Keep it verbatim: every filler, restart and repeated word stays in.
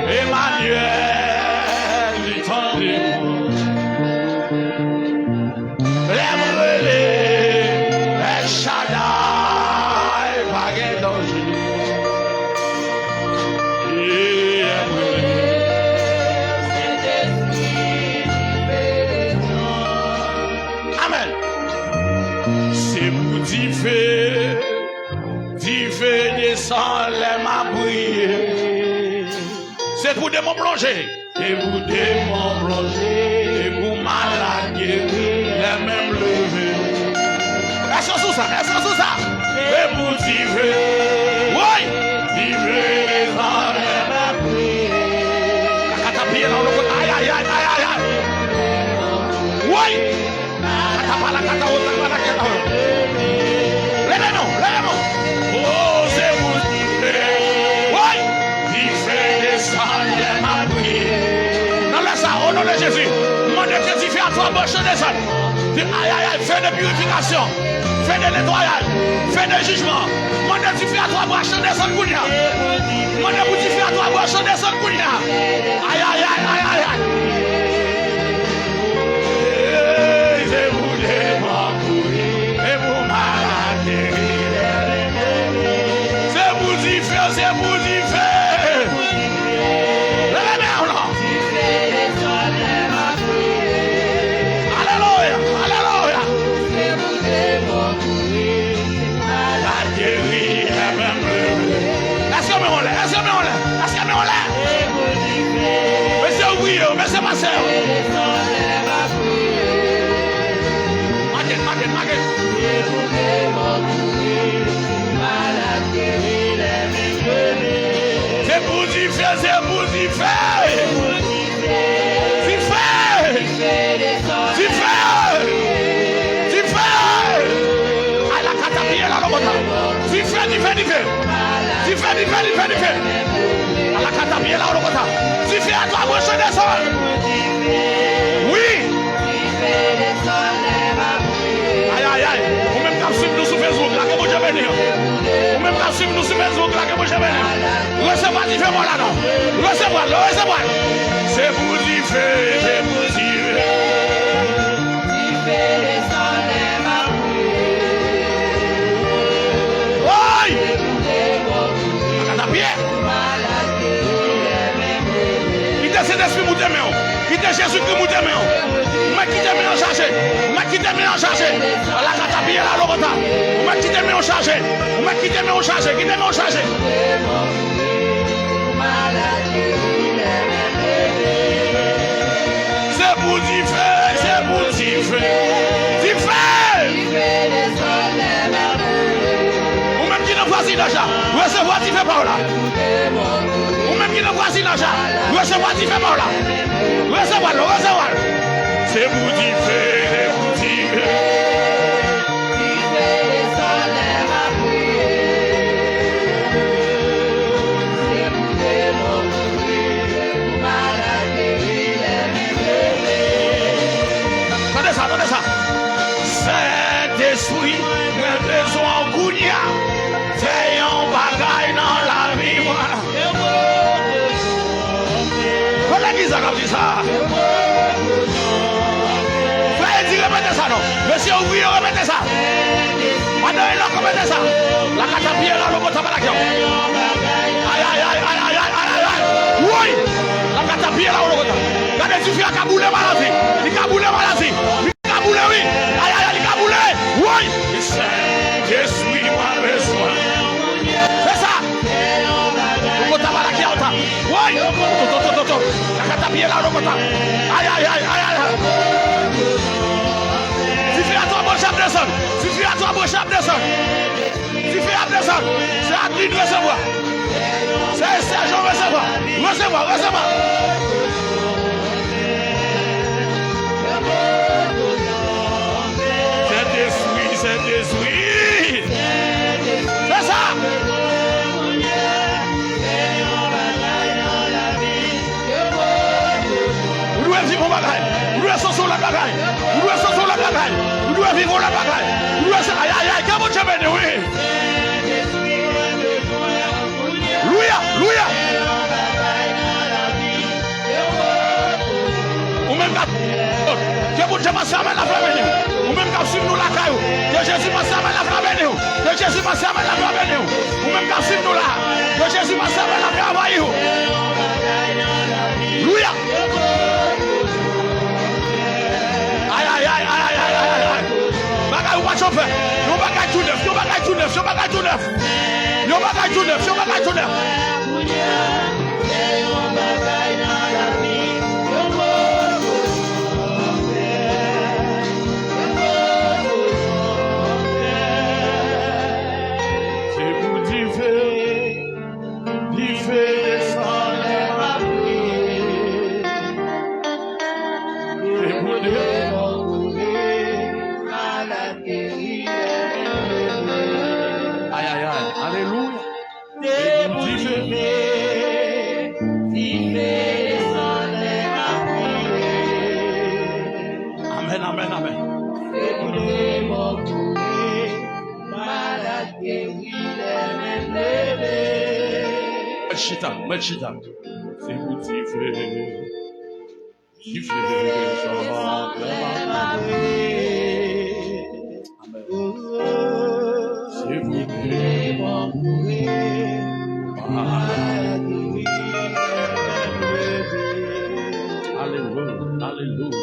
Emanyèl, li tande mwen. Lè m rele, El Shaddai, pa gen danje. Lè m rele, amèn. Se pou dife, dife desann lè m ap priye. Se pou demon plonje. Se pou demon plonje. Se pou malad geri lè men m leve. Èske w sou sa? Èske w sou sa? Se pou dife. Woy! Dife desann lè m ap priye. Lakatapiye la, w loko. Ay, ay, ay, ay, ay, ay. Woy! Katapalakatawotakpalakatawo. Leve non, leve non. Oh, se pou dife. Woy! Dife desann lè m ap priye. Nan lè sa, o non de Jezi, mande ke dife a twa branche desann. Di, ay, ay, ay, feu de purification, feu de nettoyage, feu de jugement. Mande dife a twa branche desann kounye a. Mande pou dife a twa branche desann kounye a. Ay, ay, ay, ay, ay, ay. Ey, se pou demon kouri, se pou malad geri. Se pou dife, se pou dife. Leve men w non. Alelouya, alelouya. Malad geri, lè men m leve. Èske men w anlè? Èske men w anlè? Èske men w anlè? Mesye ouvriye yo, mesye pastè yo. Make, make, make. Se pou dife, se pou dife. Dife! Dife! Dife! Ay, lakatapiye la lokota. Dife, dife, dife. Dife, dife, dife, dife. Alakatapiye la lokota. Dife a twa branche desann. Wi. Ay, ay, ay. Ou menm k ap swiv nou sou Facebook la, ke Bondye beni w. Ou menm k ap swiv nou sou Facebook la, ke Bondye beni w. Resevwa dife mò la non. Resevwa l, resevwa l. Se pou dife, se pou dife. Woy! Lakatapiye. Kite Sentespri moute men w. Kite Jezikri moute men w. Ou mèt kite men w chaje. Ou mèt kite men w chaje. Alakatapiye la lokota. Ou mèt kite men w chaje. Ou mèt kite men w chaje. Kite men w chaje. Se pou dife, se pou dife. Dife! Ou menm ki nan vwazinaj la, resevwa dife pa w la. Ou menm ki nan vwazinaj la, resevwa dife pa w la. Resevwa l, resevwa l. Se pou dife, se pou dife. Tande sa, tande sa. Sentespri, mwen bezwen w kounye a. Fè yon bagay nan lavi mwen. Kot legliz la k ap di sa? Frè Edi, repete sa non. Mesye ouvriye, repete sa. Madan Enòk, repete sa. Lakatapiye la lokota balakè. Ay, ay, ay, ay. Woy! Lakatapiye la lokota. Gade dife a ka boule maladi. Li ka boule maladi. Li ka boule, wi. Ay, ay, ay, li ka boule. Woy! Sentespri, mwen bezwen. Se sa. Lokota balakè a ota. Woy! To, to, to, to, to. Lakatapiye la lokota. Ay, ay, ay, ay, ay. Dife a twa branche ap desann. Dife a twa branche ap desann. Dife ap desann. Se Adeline resevwa. Se Esther Jean resevwa. Resevwa, resevwa. Sentespri, Sentespri. Se sa. Ou dwe viv yon bagay. Ou dwe santi yon lòt bagay. Ou dwe santi yon lòt bagay. Ou dwe viv yon lòt bagay. Ou dwe sa. Ay, ay, ay, ke Bondye beni w, wi. Louya, louya. Ke Bondye pase avè l, l ap la beni w. Ou menm k ap swiv nou lakay ou, ke Jezi pase avè l, l ap la beni w. Ke Jezi pase avè l, l ap la beni w. Ou menm k ap swiv nou la, ke Jezi pase avè l, l ap anvayi w. Louya. Ay, ay, ay. Bagay ou pa t janm fè. Yon bagay tou nèf, yon bagay tou nèf, yon bagay tou nèf. Yon bagay tou nèf, yon bagay tou nèf. Se pou dife, dife desann lè m ap priye. Se pou dife. Ay, ay, ay. Alelouya. Se pou dife. Amèn, amèn, amèn. Mèt chita, mèt chita. Se pou dife. Dife desann lè m ap priye. Amèn. Se pou dife. Alelouya, alelouya.